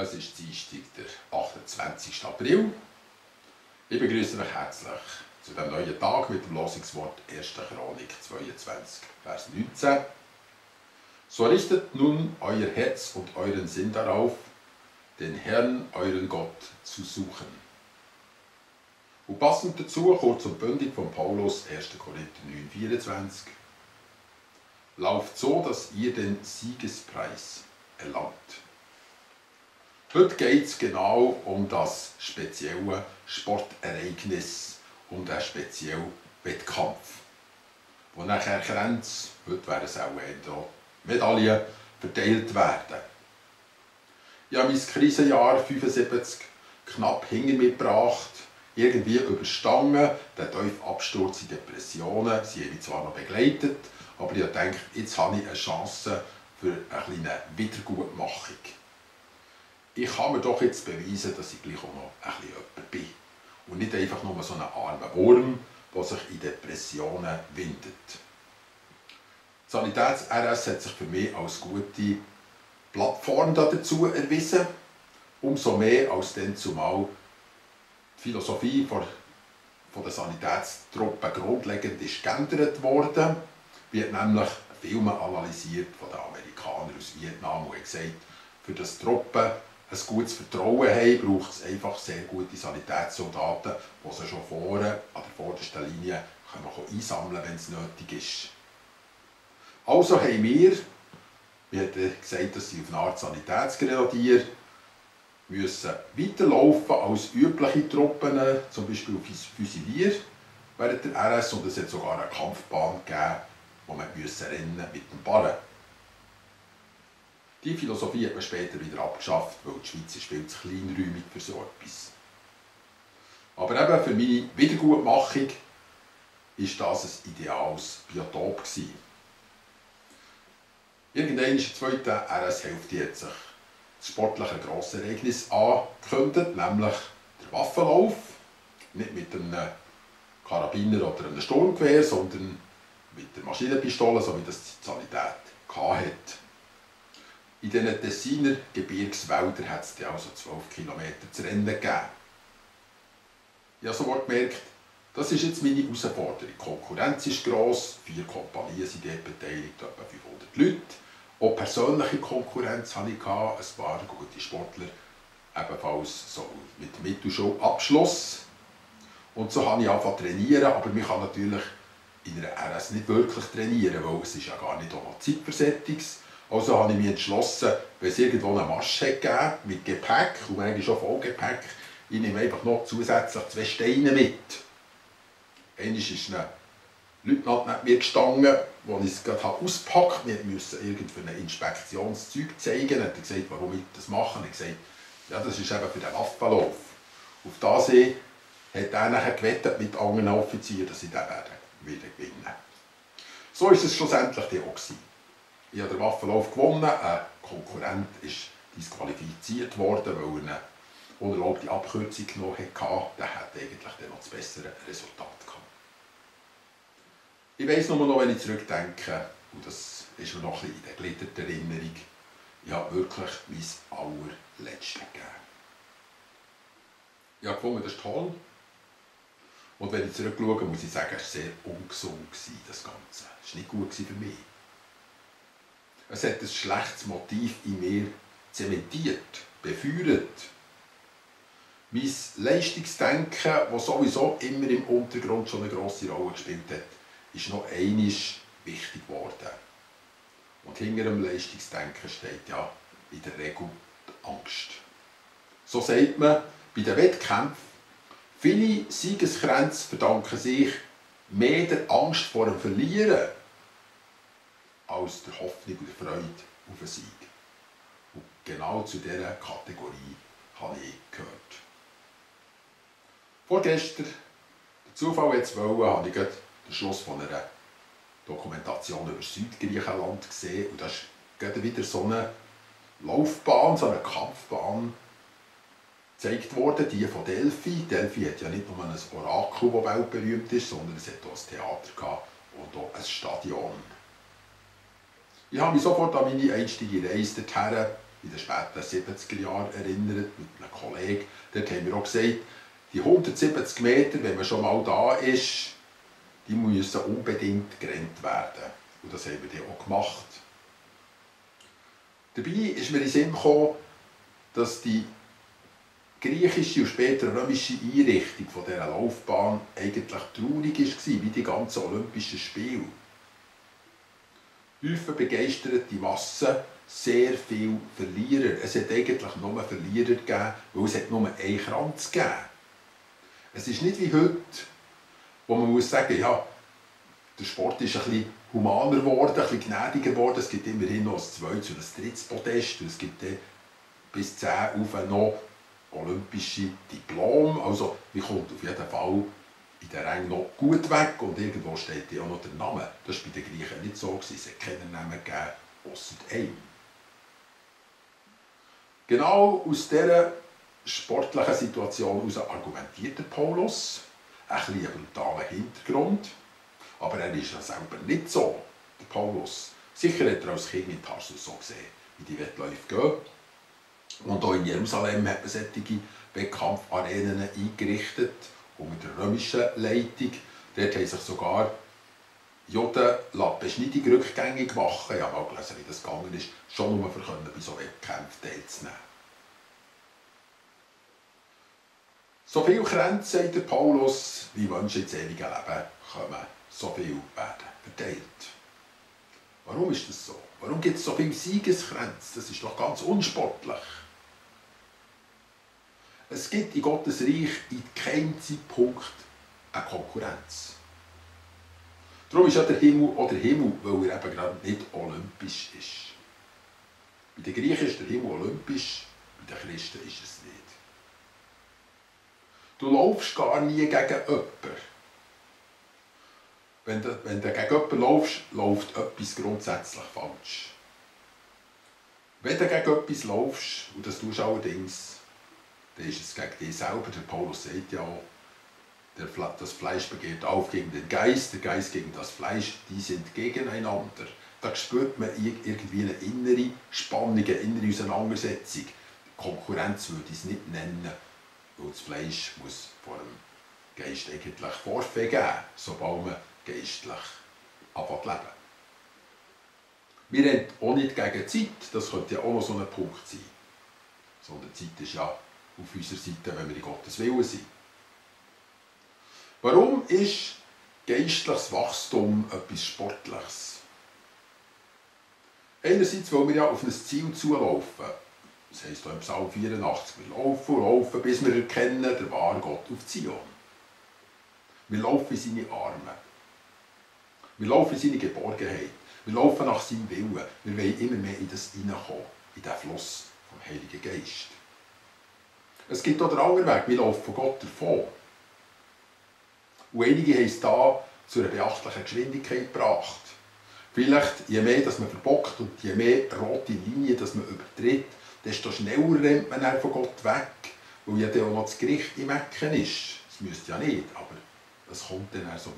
Es ist Dienstag, der 28. April. Ich begrüße euch herzlich zu diesem neuen Tag mit dem Losungswort 1. Chronik 22, Vers 19. So richtet nun euer Herz und euren Sinn darauf, den Herrn, euren Gott, zu suchen. Und passend dazu kurz und bündig von Paulus, 1. Korinther 9, 24. Lauft so, dass ihr den Siegespreis erlangt. Heute geht es genau um das spezielle Sportereignis, um den speziellen Wettkampf, wo nachher Kränze, heute wären es auch eher Medaillen, verteilt werden. Ich habe mein Krisenjahr 75 knapp hinter mir gebracht, irgendwie überstanden, der tiefe Absturz in Depressionen, sie haben mich zwar noch begleitet, aber ich dachte, jetzt habe ich eine Chance für eine kleine Wiedergutmachung. Ich kann mir doch jetzt beweisen, dass ich gleich auch noch ein bisschen jemand bin. Und nicht einfach nur so ein armer Wurm, der sich in Depressionen windet. Die Sanitäts-RS hat sich für mich als gute Plattform dazu erwiesen. Umso mehr als dann zumal die Philosophie von der Sanitätstruppe grundlegend ist geändert worden. Wird nämlich Filme analysiert von den Amerikanern aus Vietnam und gesagt, für das Truppen ein gutes Vertrauen haben, braucht es einfach sehr gute Sanitätssoldaten, die sie schon vorne an der vordersten Linie einsammeln können, wenn es nötig ist. Also haben wir hat gesagt, dass sie auf eine Art Sanitätsgrenadier müssen weiterlaufen als übliche Truppen, zum Beispiel auf Füsilier während der RS, und es hat sogar eine Kampfbahn gegeben, wo man rennen mit dem Barren. Die Philosophie hat man später wieder abgeschafft, weil die Schweiz ist viel zu kleinräumig für so etwas. Aber eben für meine Wiedergutmachung war das ein ideales Biotop. Irgendwann in der zweiten RS-Hälfte hat sich das sportliche Grossereignis angekündigt, nämlich der Waffenlauf. Nicht mit einem Karabiner oder einem Sturmgewehr, sondern mit der Maschinenpistole, so wie das die Sanität hatte. In diesen Tessiner Gebirgswäldern hat es also 12 Kilometer zu rennen gegeben. Ich habe sofort gemerkt, das ist jetzt meine Herausforderung. Die Konkurrenz ist gross, 4 Kompanien sind dort beteiligt, etwa 500 Leute. Auch persönliche Konkurrenz hatte ich, ein paar gute Sportler, ebenfalls so mit Mittelschulabschluss. Und so habe ich angefangen zu trainieren, aber man kann natürlich in einer RS nicht wirklich trainieren, weil es ist ja gar nicht auch noch Zeit für Settings. Also habe ich mich entschlossen, wenn es irgendwo eine Masche gegeben mit Gepäck, und manchmal schon Vollgepäck, ich nehme einfach noch zusätzlich 2 Steine mit. Einmal ist ein Leutnant neben mir gestanden, als ich es gerade auspackt. Wir mussten irgendein Inspektionszeug zeigen. Er hat gesagt, warum ich das mache. Ich habe gesagt, ja, das ist eben für den Waffenlauf. Auf das hin hat er nachher gewettet mit anderen Offizieren, dass ich den wieder gewinnen werde. So war es schlussendlich auch. Ich habe den Waffenlauf gewonnen, ein Konkurrent ist disqualifiziert worden, weil er eine unerlaubte Abkürzung genommen hatte. Der hätte eigentlich dann noch das bessere Resultat gehabt. Ich weiss nur noch, wenn ich zurückdenke, und das ist mir noch ein bisschen in der gelitterten Erinnerung, ich habe wirklich mein allerletztes gegeben. Ich habe gefunden, das ist toll. Und wenn ich zurückschaue, muss ich sagen, es war sehr ungesund, das Ganze. Es war nicht gut für mich. Es hat ein schlechtes Motiv in mir zementiert, befeuert. Mein Leistungsdenken, das sowieso immer im Untergrund schon eine grosse Rolle gespielt hat, ist noch einmal wichtig geworden. Und hinter dem Leistungsdenken steht ja in der Regel die Angst. So sagt man bei den Wettkämpfen, viele Siegeskränze verdanken sich mehr der Angst vor dem Verlieren als der Hoffnung und der Freude auf einen Sieg. Und genau zu dieser Kategorie habe ich gehört. Vorgestern, der Zufall jetzt wollte, habe ich den Schluss von einer Dokumentation über Südgriechenland gesehen. Und das ist gerade wieder so eine Laufbahn, so eine Kampfbahn gezeigt worden, die von Delphi. Delphi hat ja nicht nur ein Orakel, das weltberühmt ist, sondern es hat auch ein Theater und auch ein Stadion. Ich habe mich sofort an meine einstige Reise dorthin in den späten 70er Jahren erinnert, mit einem Kollegen. Dort haben wir auch gesagt, die 170 Meter, wenn man schon mal da ist, die müssen unbedingt gerannt werden. Und das haben wir dann auch gemacht. Dabei ist mir in den Sinn gekommen, dass die griechische und später römische Einrichtung von dieser Laufbahn eigentlich traurig war, wie die ganzen Olympischen Spiele. Häufig begeistert die Masse sehr viele Verlierer. Es hat eigentlich nur Verlierer gegeben, weil es hat nur einen Kranz gegeben. Es ist nicht wie heute, wo man muss sagen, ja, der Sport ist ein bisschen humaner geworden, ein bisschen gnädiger geworden. Es gibt immerhin noch ein zweites und ein drittes Podest. Und es gibt bis 10 auf noch olympische Diplome. Also man kommt auf jeden Fall in den Rängen noch gut weg und irgendwo steht ja auch noch der Name. Das war bei den Griechen nicht so. Es hat keinen Namen gegeben, ausser einem. Genau aus dieser sportlichen Situation heraus argumentiert der Paulus. Ein bisschen einen brutalen Hintergrund. Aber er ist ja selber nicht so, der Paulus. Sicher hat er als Kind in Tarsus so gesehen, wie die Wettläufe gehen. Und auch in Jerusalem hat man solche Wettkampfarenen eingerichtet, unter der römischen Leitung. Dort haben sich sogar Juden die Beschneidung rückgängig machen. Ich habe mal gelesen, wie das gegangen ist, schon nur für bei so Wettkämpfen teilzunehmen. So viele Kränze, sagt der Paulus, wie Menschen ins ewige Leben kommen, so viel werden verteilt. Warum ist das so? Warum gibt es so viele Siegeskränze? Das ist doch ganz unsportlich. Es gibt in Gottes Reich in keinem Zeitpunkt eine Konkurrenz. Darum ist ja der Himmel auch der Himmel, weil er eben gerade nicht olympisch ist. Bei den Griechen ist der Himmel olympisch, bei den Christen ist es nicht. Du laufst gar nie gegen jemanden. Wenn du gegen jemanden laufst, läuft etwas grundsätzlich falsch. Wenn du gegen etwas laufst, und das tust du allerdings, dann ist es gegen dich selber. Der Paulus sagt ja auch, das Fleisch begehrt auf gegen den Geist, der Geist gegen das Fleisch, die sind gegeneinander. Da spürt man irgendwie eine innere Spannung, eine innere Auseinandersetzung. Konkurrenz würde ich es nicht nennen, weil das Fleisch muss vor dem Geist eigentlich Vorfeld geben, sobald man geistlich anfängt zu leben. Wir rennen auch nicht gegen Zeit, das könnte ja auch noch so ein Punkt sein. Sondern Zeit ist ja auf unserer Seite, wenn wir in Gottes Willen sind. Warum ist geistliches Wachstum etwas Sportliches? Einerseits, weil wir ja auf ein Ziel zulaufen. Das heisst hier im Psalm 84, wir laufen und laufen, bis wir erkennen, der wahre Gott auf Zion. Wir laufen in seine Arme. Wir laufen in seine Geborgenheit. Wir laufen nach seinem Willen. Wir wollen immer mehr in das hineinkommen, in den Fluss vom Heiligen Geist. Es gibt auch den anderen Weg, wir laufen von Gott davon. Und einige haben es da zu einer beachtlichen Geschwindigkeit gebracht. Vielleicht, je mehr dass man verbockt und je mehr rote Linien dass man übertritt, desto schneller rennt man dann von Gott weg, weil ja dann auch noch das Gericht im Ecken ist. Das müsste ja nicht, aber es kommt dann auch so weit.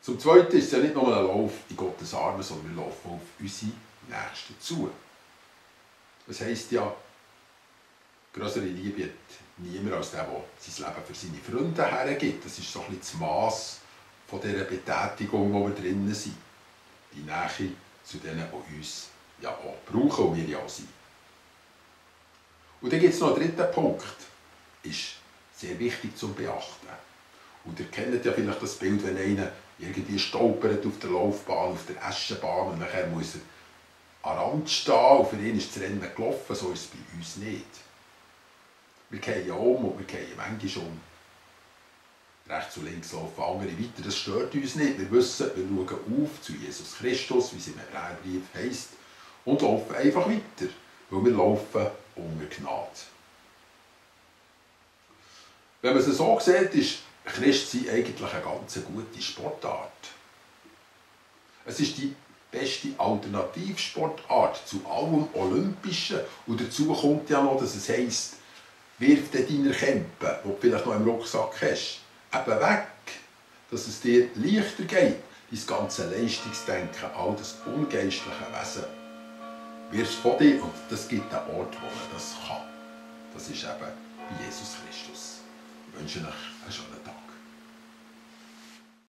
Zum Zweiten ist es ja nicht nur ein Lauf in Gottes Arme, sondern wir laufen auf unsere Nächsten zu. Das heisst ja, größere Liebe hat niemand als der sein Leben für seine Freunde hergibt. Das ist so ein bisschen das Mass von dieser Betätigung, wo wir drinnen sind. Die Nähe zu denen, die uns ja auch brauchen und wir ja auch sind. Und dann gibt es noch einen dritten Punkt. Ist sehr wichtig zu beachten. Und ihr kennt ja vielleicht das Bild, wenn einer irgendwie stolpert auf der Laufbahn, auf der Eschenbahn und nachher muss er am Rand stehen und für ihn ist das Rennen gelaufen. So ist es bei uns nicht. Wir fallen um und wir fallen manchmal um. Rechts und links laufen andere weiter, das stört uns nicht. Wir wissen, wir schauen auf zu Jesus Christus, wie es im Hebräerbrief heisst, und laufen einfach weiter, weil wir laufen unter Gnade. Wenn man es so sieht, ist Christsein eigentlich eine ganz gute Sportart. Es ist die beste Alternativsportart zu allem Olympischen. Und dazu kommt ja noch, dass es heisst, wirf deine Kämpfe, die du vielleicht noch im Rucksack hast, eben weg, dass es dir leichter geht, dein ganze Leistungsdenken, all das ungeistliche Wesen wirst von dir und das gibt einen Ort, wo man das kann. Das ist eben bei Jesus Christus. Ich wünsche euch einen schönen Tag.